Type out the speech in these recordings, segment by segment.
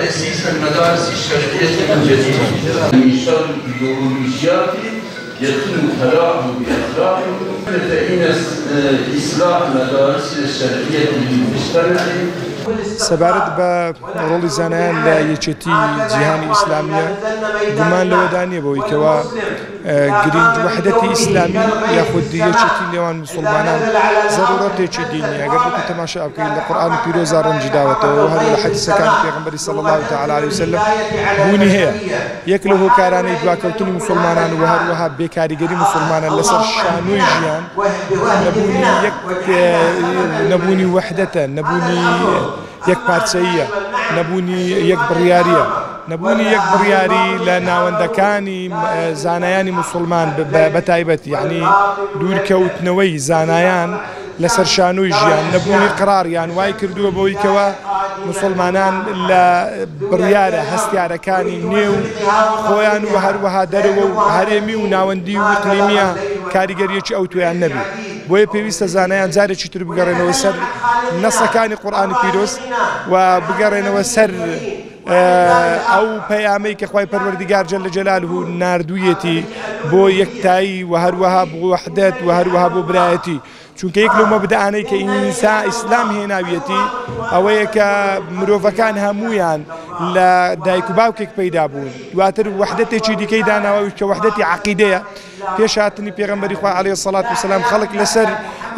تأسيس المدارس الشرعية من جديد. من شر الإيديولوجيات يتم التلاعب بأخلاقهم، فإن إصلاح المدارس الشرعية للمجتمع. سەبارەت بە ڕۆڵی زانایان لە یەکێتی جیهانی ئیسلامیە، گومان لەوەدا نییە بەوەی کەوا گرینگ وەحدەتی ئیسلامی یاخود یەکێتی نێوان مسوڵمانان زەرورەتێکی دینیە. ئەگەر بێت و تەماشا بکەین لە قورئانی پیرۆزا ڕەنجی داوەتەوە و هەر لە حەدیسەکانی پێغەمبەری صلی الله تعالی علیه وسلم بوونی هەیە. یەک لەو هۆکارانەی دواکەوتنی مسوڵمانان و هەروەها بێکاریگەری مسوڵمانان لەسەر شانۆی ژیان نەبوونی یەک نەبوونی وەحدەتە، نەبوونی یەک پارچەییە، نەبوونی یەک بڕیاریە، نەبوونی یەک بڕیاری لە ناوەندەکانی زانایانی مسلمان بە تایبەت، یعنی دوورکەوتنەوەی زانایان لەسەر شانۆی ژیان، نەبوونی قراریان وای کردووە بەوەی کەوا مسلمانان لە بڕیارە هەستیارەکانی نێو خۆیان و هەروەها دەرەوە و هەرێمی و ناوەندی و ئیقلیمیە کاریگەریەکی ئەوتۆیان نەبی. بۆیە پێویستە زانایان جارێکی تر بگەڕێنەوە سەر نەسەکانی قورئانی پیرۆز و بگەڕێنەوە سەر ئەو پەیامەی کە خوای پەروەردیگار جل جلاله ناردوویەتی بۆ یەکتایی و هەروەها بۆ وەحدەت و هەروەها بۆ برایەتی. چونکە یەک لەو مەبدەئانەی کە ئینسا ئیسلام هێناویەتی ئەوەیە کە مرۆڤەکان هەمویان لە دایک و باوکێک پەیدا بوون، دواتر وەحدەتێکی دیکەی داناوە کە وەحدەتی عەقیدەیە. پێش هاتنی پێغەمبەری خوا عەلەیهی سەڵات وسەلام خەڵک لەسەر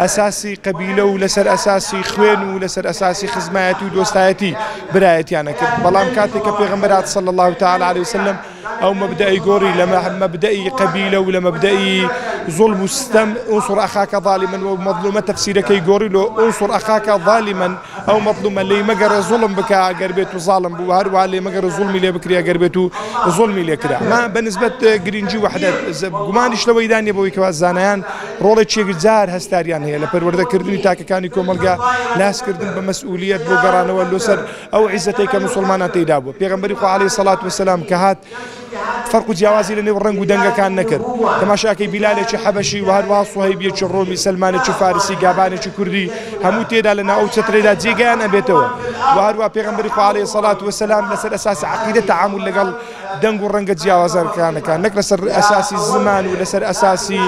ئەساسی قەبیلە و لەسەر ئەساسی خوێن و لەسەر ئەساسی خزمایەتی و دۆستایەتی برایەتیانە کرد. بەڵام کاتێک کە پێغەمبەر هات صلی الله تعالی علیه وسلم ئەو مەبدەئی گۆڕی لە مەبدەئی قەبیلە و لە مەبدەئی ظلم و ستەم، انصر اخاک ظالما و مظلومە تەفسیرەکەی گۆڕی لۆ انصر اخاک ظالما ئەو مەظلومە لێی مەگەڕێ زوڵم بکە ئەگەر بێت و زاڵم بوو، هەروەها لێی مەگەڕێ زوڵمی لێ بکرێ ئەگەر بێت و زوڵمی لێ کرا. ئەمە بە نسبەت گرنگی وەحدەت گومانیش لەوەیدا نییە بەوەی کەوا زانایان ڕۆڵێکی یەکجار هەستاریان هەیە لە پەروەردەکردنی تاکەکانی کۆمەڵگا، لە هەستکردن بە مەسئولیەت بۆ گەڕانەوە لۆسەر ئەو عیزەتەی کە موسڵمانان تێیدا بووە. پێغەمبەری خوا عەلەیهی سەڵات وەسەلام کە هات فەرق و جیاوازی لە نێو ڕەنگ و دەنگەکان نەکرد. تەماشاکەی بیلالێکی حەبەشی و هەروەها سوهەیبیەکی ڕۆمی، سەلمانێکی فارسی، گابانێکی کوردی هەموو تێدا لە ناو ئەو چەترەیدا جێگایان ئەبێتەوە. و هەروەها پێغەمبەری خوا عەلەیهی سەڵات وەسەلام لەسەر ئەساسی عەقیدە تەعامول لەگەڵ دەنگ و ڕەنگە جیاوازەکانەکان، نەک لەسەر ئەساسی زمان و لەسەر ئەساسی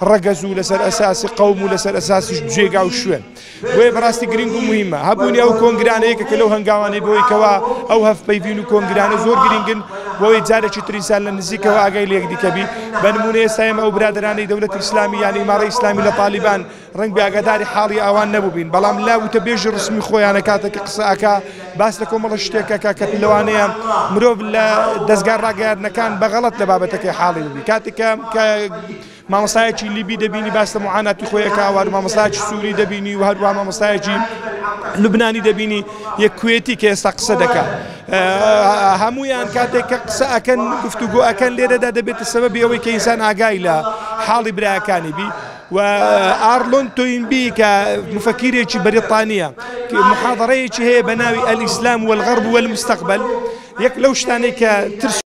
ڕەگەز و لەسەر ئەساسی قەوم و لەسەر ئەساسی جێگا و شوێن. بۆیە بەڕاستی گرنگ و موهیمە هەبوونی ئەو کۆنگرانە یەکێکە لەو هەنگاوانەی بۆی کەوا ئەو هەڤپەیڤین و کۆنگرانە زۆر گرنگن بۆی جارێکی تر ئینسان لە نزیکەوە ئاگای لە یەکدیکە بی. بە نموونە ئێستا ئێمە ئەو برادەرانەی دەولەتی ئیسلامی یان ئیمارەی ئیسلامی لە تالیبان ڕەنگ بێ ئاگاداری حاڵی ئەوان نەبووبین، بەڵام لە وتەبێژی ڕسمی خۆیانە کاتێک کە قسە ئەکا باس لە کۆمەڵە شتێک ئەکا کە لەوانەیە مرۆڤ لە دەزگا ڕاگەیاندنەکان بە غەڵەت لە بابەتەکەی حاڵی ببی. کاتێک کە مامۆستایەکی لیبی دەبینی باس لە معاناتی خۆی ئەکا، و هەر مامۆستایەکی سووری دەبینی و هەروەها مامۆستایەکی لوبنانی دەبینی یەک کوێتی کە ئێستا قسە دەکا. هەمویان کاتێک کە قسە ئەکەن گفتوگۆ ئەکەن لێرەدا دەبێتە سەبەبی ئەوەی کە ئینسان ئاگای لە حاڵی برایەکانی بی. و ئارلۆن تۆینبی کە مفەکیرێکی بەریتانیە محاضرەیەکی هەیە بە ناوی ئەلئیسلام والغرب والمستقبل، یەک لەو شتانەی کە ترس.